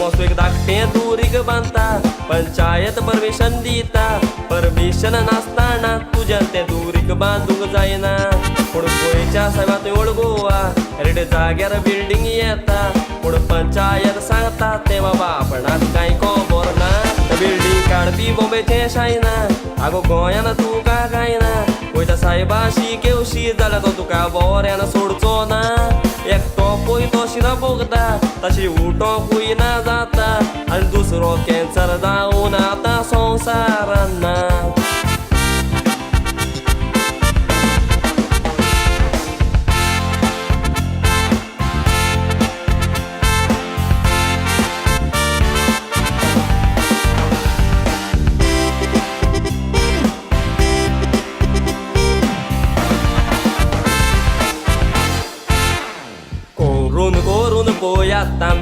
Moso एक धाकटें दुरीग बांदता, पंचायत परमिशन दिता. परमिशन नासतना तुज्यान तें दुरीग बांदूंक जायना. पूण गोंयच्या सायबा तुवें ओल्ड गोवा रेड जाग्यार बिल्डींग येता. पूण पंचायत सांगता तें बाबा आपणाक कांय खबर ना. बिल्डींग काडपी बॉम्बेचें शायना, आगो गोंयान तुका कांय ना. वयता सायबा शिकेवशी जाल्यार तो तुका बऱ्यान सोडचो ना. एकटो पळय तो शिरो भोगता, ताशी उठोंकूय ना जाता. आनी दुसरो कॅन्सर जावन आतां संवसारान ना. करून करून पळयात आमच्या